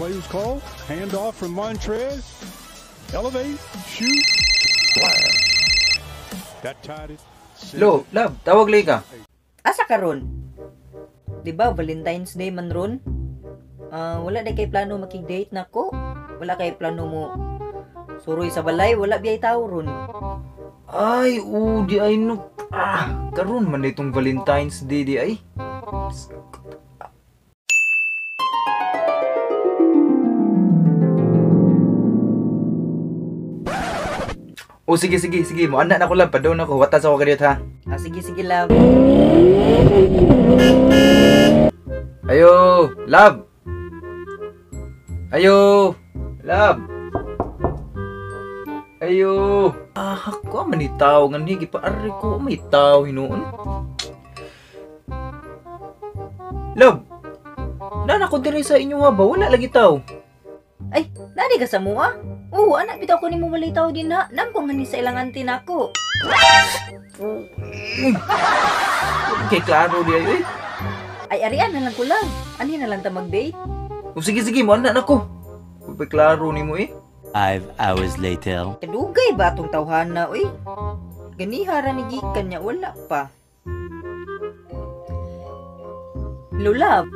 Play was called. Handoff from Montrez. Elevate, shoot, splash. That tied it. Lo, love, tawag lay ka. Asa karon? 'Di ba Valentine's Day man ron? Ah, wala na kay plano makig-date nako. Wala kay plano mo suroy sa balay, wala biyay tao ron. Ay, oo, di ay no. Ah, karon man itong Valentine's Day di ay. Oh, sige, sige, sige. Mo anak na ko lang. Padon ako. Watas ako kadiyot ha. Ah, sige sige love. Ayo, love. Ayo, love. Ayo. Ah, ako man ni tao nga ni gipaari ko may tao hinuon. Love. Nana ko diri sa inyo ha ba wala lagi tao. Ay, nani ka sa mua? Oo, anak bitaw ko nimo walay tao din ha. Nam ko nga ni sa ilang auntie nako. Kay klaro di ay. Eh. Ay, arian na lang ko lang. Ani na lang ta mag-date? O sige sige, mo anak nako. Uy, klaro nimo eh. 5 hours later. Kadugay ba atong tawhana, uy? Ganiha ra ni gikan niya, wala pa. Hello, love.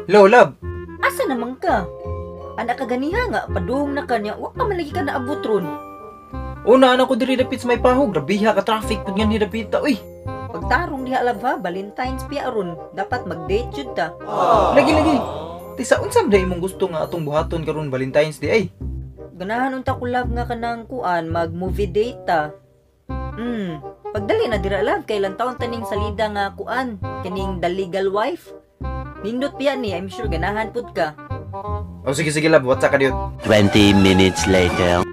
Hello, love. Asa naman ka? Anak ka ganiha nga, padung na ka niya, wa pa man lagi ka naabot ron. Una anak ko diri dapit sa may pahog, grabiha ka traffic pud nga ni dapita uy. Pagtarong diha love ha, Valentine's piya ron. Dapat mag-date jud ta. Lagi lagi. Tisa unsa man imong gusto nga atong buhaton karon Valentine's Day ay? Ganahan unta ko love nga kanang kuan, mag-movie date ta. Pagdali na dira love kay taon taning salida nga kuan, kaning The Legal Wife. Nindot piya ni, I'm sure ganahan pud ka. O sige sige love, what's ka diot? 20 minutes later.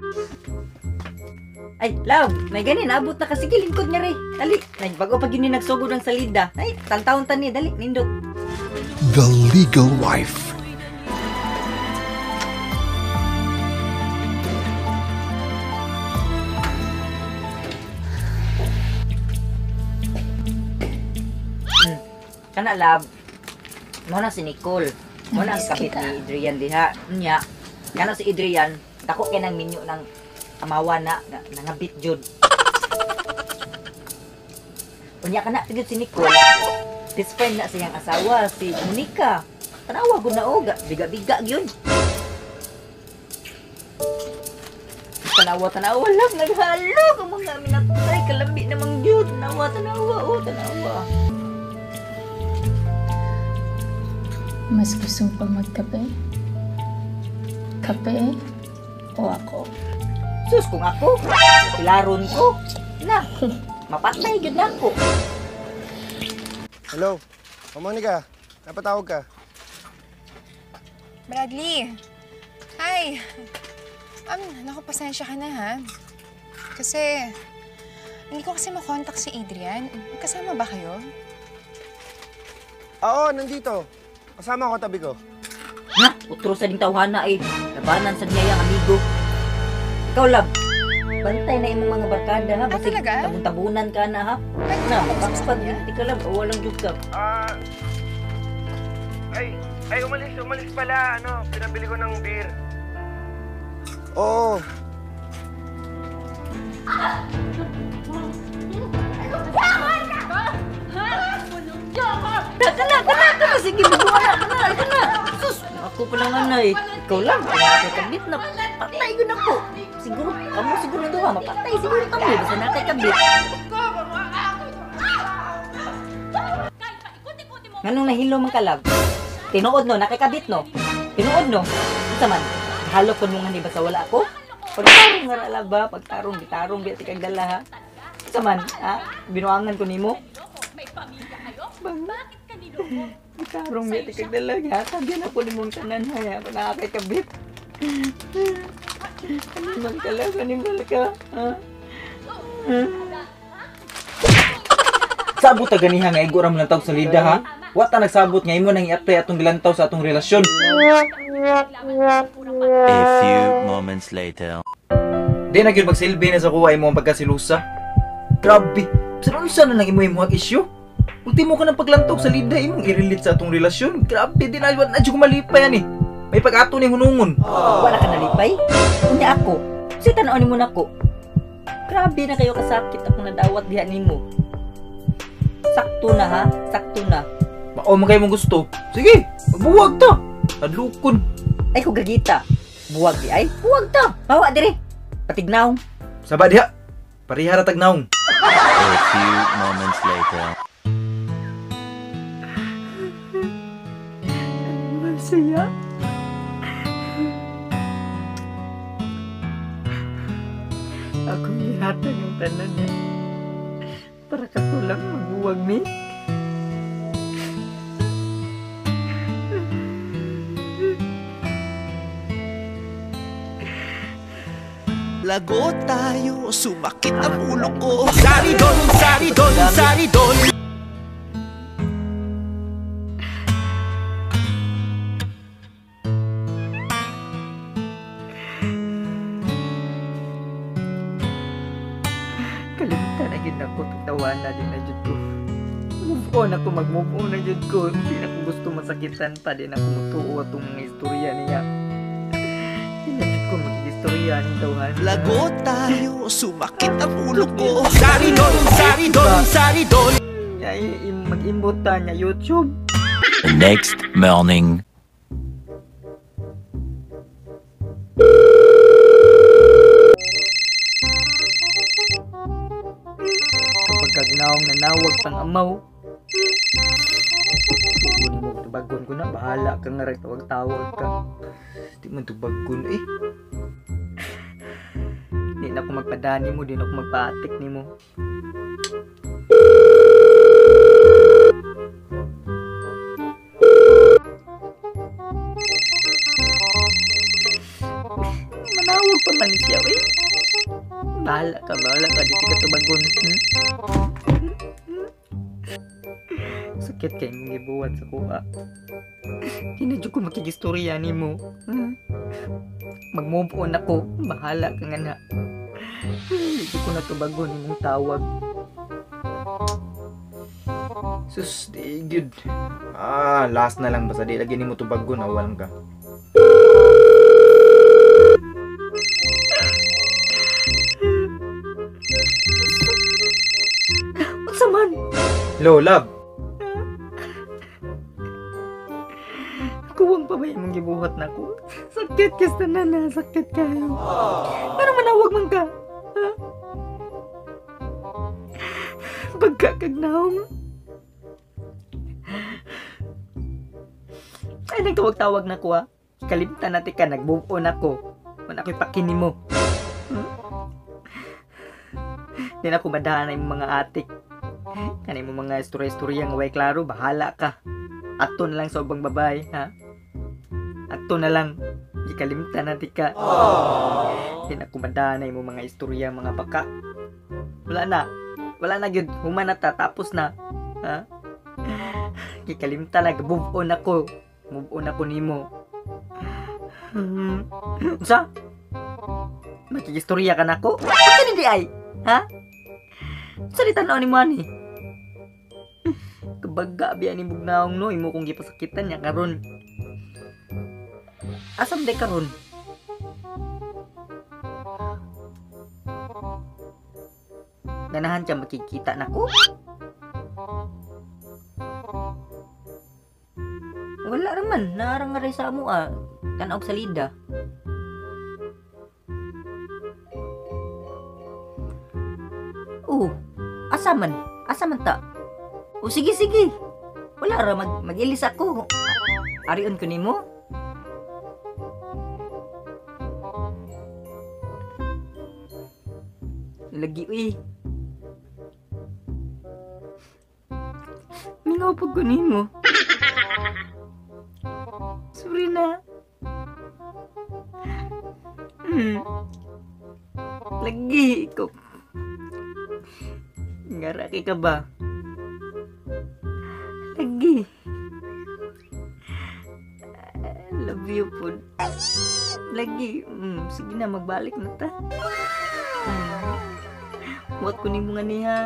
Ay, love, may gani naabot na ka sige lingkod nga re. Dali, nagbago pag yun ni nagsugod ang salida. Ay, tantawon tani, dali, nindot. The Legal Wife. Kana love. Mo na si Nicole. Mo na ang Namiss kapit kita. ni Adrian diha. Nya. Kana si Adrian, dako kay nang minyo ng amawa na, na nangabit jud. Unya kana pigid si Nicole. Best friend na siyang asawa si Monica. Tanawa gud na og biga-biga gyud. Tanawa tanawa lang naghalo ka mga minatay kalambi namang jud. Tanawa tanawa oh tanawa. Mas gusto mo pa magkape? Kape o ako? Sus, kung ako, pilaron ko. Na, mapatay gyud na ako. Hello? O Monica, napatawag ka. Bradley! Hi! Naku, pasensya ka na ha. Kasi, hindi ko kasi makontak si Adrian. Kasama ba kayo? Oo, nandito. Kasama ko tabi ko. Na, utro sa ding tawhana eh. Labanan sa niya yung amigo. Ikaw, love. Bantay na imong mga barkada ha. Ah, Basig talaga? tabon-tabunan ka na ha. Pwede Na, ba mag-usap sa mapagpag kanya? di ka love. O walang jud ka. Ah... ay, umalis pala. Ano, pinabili ko ng beer. Oo. Na, kana, kana, kana. Sige, bubuha na, kana, kana. Sus, ako pa lang anay. Ikaw lang, kay kabit na. Patay yun ako. Siguro, kamo siguro duha, mapatay siguro kamo. Basta na kay kabit. Nganong nahilo man ka, love? Tinuod no, nakikabit no? Tinuod no? Unsa man? Halo ko mo nga ni basta wala ako? Pagtarong nga ra love ba? Pagtarong, gitarong biya ti kag dala ha? Unsa man? Ha? Binuangan ko nimo? Gitarong biya ti kag dala. Gihatag yan ako nimong tanan ha. Ya, pag nakakikabit. Animal ka love, animal ka. Ha? Ha? Sabot ta ganiha nga igo ra mo lantaw sa lida ha. Wa ta nagsabot nga imo nang i-apply atong gilantaw sa atong relasyon. A few moments later. Di na gyud magsilbi na sa kuha imo ang pagkasilusa. Grabe, sa unsa na lang imo imong issue? Ultimo ka ng paglantaw sa lida imong i-relate sa atong relasyon. Grabe, di na wa na jud ko malipay ani. May pag-ato ni hunungon. Wala ka nalipay? Unya ako. Kasi tan-awon nimo nako. Grabe na kayo kasakit akong nadawat diha nimo. Sakto na ha? Sakto na. Mao man kayo mong gusto. Sige, magbuwag ta. Adlukon. Ay ko gagita. Buwag di ay. Buwag ta. Bawa dire. Patignaw. Saba diha. Pareha ra tagnaong. A few moments later. Masaya. Ako gihatag ang tanan niya. Para katulang magbuwag ni. Lagot tayo, sumakit ang ulo ko. Saridon, saridon, saridon. Kalimtan na gid nako, tawana din na jud ko. Move on ako, mag-move on na jud ko. Hindi na ko gusto masakitan pa, di na ko mutuo atong mga istorya niya. Hindi na jud ko mag-istorya ni tawhan. Lagot tayo, sumakit ang ulo ko. Saridon, saridon, saridon. Ay, mag-imbot ta niya YouTube. The next morning. Kapag kagnaong nanawag pang amaw, tuon mo, tubagon ko na, bahala ka nga rin, tawag-tawag ka. Di man tubagon eh. Di na ako magpadani mo, di na ako magpaatik ni mo. Manawag pa man siya, eh. Bahala ka, di ka tubagon. Sakit kay imong gibuhat sa kuha. Di na jud ko makigistorya nimo. Mag-move on ako, bahala ka nga na. Di ko na tubagon imong tawag. Sus, di gyud. Ah, last na lang basta di lagi nimo tubagon, awalan ka. Unsa man? Hello, love. Kuwang pa ba imong gibuhat nako? Sakit ka sa tanan, ha? Sakit kayo. Pero manawag man ka. Ha? Pagkakagnaong. Ay, nagtawag-tawag na ko, ha? Kalimtan natin ka, nag-move on ako. Wala ako'y pakini mo. Di na ako madahan na imong mga atik. Kanay mo mga istorya-istorya nga way klaro, bahala ka. Ato na lang sa ubang babae, ha? Ato na lang. Gikalimtan natin ka. Di na ako madahan na imong mga istorya, mga baka. Wala na. Wala na gyud. Human na ta, tapos na. Ha? Gikalimtan na, move on ako. Move on ako nimo. Unsa? Makigistorya ka na ako? Unsa ni di ay? Ha? Unsa ni tan-aw ni mo ani? Kabaga biya ni bugnaong no, imo kong gipasakitan niya karon. Asam day karon? Ganahan siya makikita nako? Wala raman, naarang nga rin sa amo ah. Tanaw sa lida. Oh, asa man? Asa man ta? Oh, sige, sige. Wala ra, mag-ilis ako. Arion ko nimo? Lagi, uy. Mingaw pag ko nimo. Sorry na. Lagi, ikaw. Ngaraki ka ba? Lagi. I love you po. Lagi. Sige na, magbalik na ta. Muat ko ni mga niya.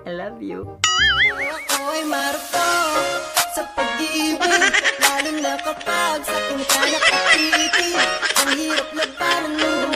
I love you. Ako'y marupok sa pag Pag-ibig, lalo na kapag sa ka nakatitig. Ang hirap labanan ng